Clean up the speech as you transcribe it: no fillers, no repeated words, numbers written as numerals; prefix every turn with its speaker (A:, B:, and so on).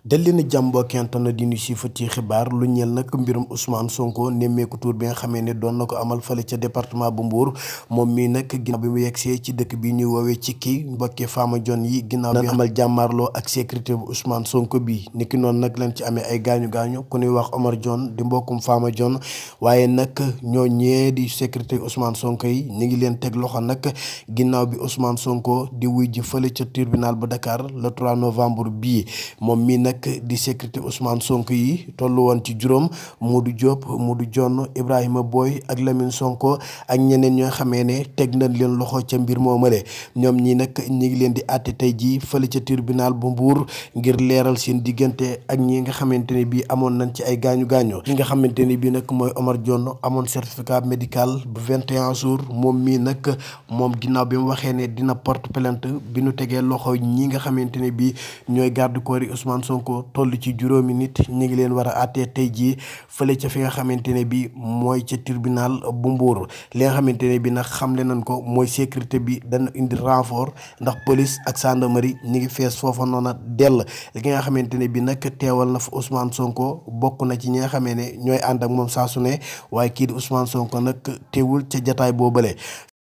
A: dal leen a jàmboo kentana di ñu siifat ci xibaar lu ñeel nag mbirum Ousmane Sonko nemmeeku tour bi nga xamee ne doon na ko amal fale ca département bu Mbour moom mii nag ginnaaw bi mu yegsee ci dëkk bi ñuy woowee ci kii mbokkee Fama Dione yi ginnaaw bi amal jàmmaarloo ak sécurité bu Ousmane Sonko bi niki noonu nag lañ ci amee ay gaañu-gaañu ku ñuy wax Omar Dione di mbokkum Fama Dione waaye nag ñoo ñee di sécurité Ousmane Sonko yi ñu ngi leen teg loxo nag ginnaaw bi Ousmane Sonko di wuy ji fële ca tribunal bu Dakar le 3 novembre bii moom mii nag di sécurité Ousmane Sonko yi tollu woon ci juróom Modou Diop Modou Dione Ibrahima Boy ak Lamine Sonko ak ñeneen ñoo xamee ne teg nañ leen loxo ca mbir moomale ñoom ñi nag ñi ngi leen di àtte tey jii fële ca tribunal bu Mbour ngir leeral seen diggante ak ñi nga xamante ne bii amoon nañ ci ay gaañu-gaañu ki nga xamante ne bii nag mooy Omar Dione amoon certificat médical bu 21 jours moom mii nag moom ginnaaw bi mu waxee ne dina porte plainte bi nu tegee loxo ñi nga xamante ne bii ñooy garde corps yi Ousmane Sonko toll ci juróomi nit ñi ngi leen war a àttee tey jii fële ca fi nga xamante ne bi mooy ca tribunal bu Mbour li nga xamante ne bi nag xamle nañ ko mooy sécurité bi dana indi renfort ndax police ak gendarmerie ñi ngi fees foofa noona dell li nga xamante ne bi nag teewal na fa Ousmane Sonko bokk na ci ñi nga xamee ne ñooy ànd ak moom saa su ne waaye kii di Ousmane Sonko nag teewul ca jataay boobale